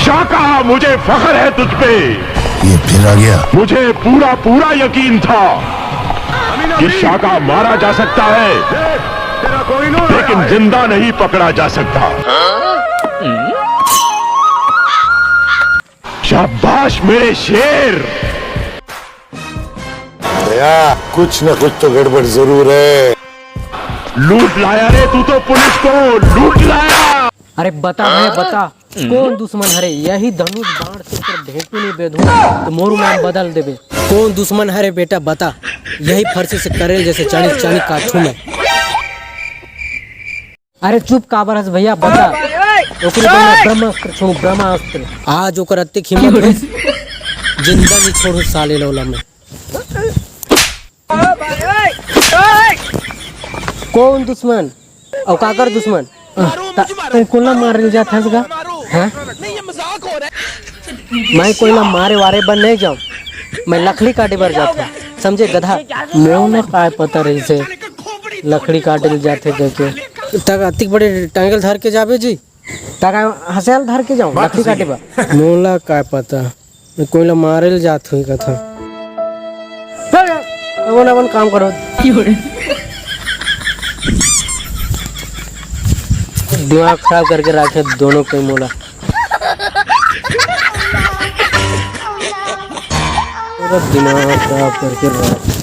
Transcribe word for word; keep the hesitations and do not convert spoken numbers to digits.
काका, मुझे फख्र है तुझ पे। ये फिर आ गया। मुझे पूरा पूरा यकीन था कि शाका मारा जा सकता है, लेकिन जिंदा नहीं पकड़ा जा सकता। शाबाश मेरे शेर। भैया, कुछ ना कुछ तो गड़बड़ जरूर है। लूट लाया रे तू तो पुलिस को, लूट लाया। अरे बता भैया, बता, कोन दुश्मन हरे? यही धनुष बाण से ओकर ढेंकी नहीं बेधूं तो मोरू नाम बदल देबे। कोन दुश्मन हरे बेटा, बता। यही फरसी से करेल जैसे चानी चानी काटूं मैं। अरे चुप काबर हस भैया, बता। ओकरे बर मैं ब्रह्मास्त्र छोड़ूं, ब्रह्मास्त्र। आज ओकर अत्ते हिम्मत होइस, जिंदा नहीं छोड़ूं साले ल ओला मैं। कोन दुश्मन? अउ काकर दुश्मन? त-, तैं कोन ला मारे ल जात हस गा? हाँ? मैं कोई ला मारे वारे बर नहीं जाऊं, मैं लकड़ी काटे बर जात हूं, समझे गधा? मोला काय पता रहिसे लकड़ी काटे ल जाथे कहिके। तक अतिक बड़े टांगल धर के जाबे जी? तक हंसेल धर के जाऊं लकड़ी काटे बर? मोला काय पता, मैं कोई ला मारे ल जात हूं कथा। अपन अपन काम करो। दिमाग खराब करके रखे दोनों के मोला। पूरा दिमाग खराब करके रख।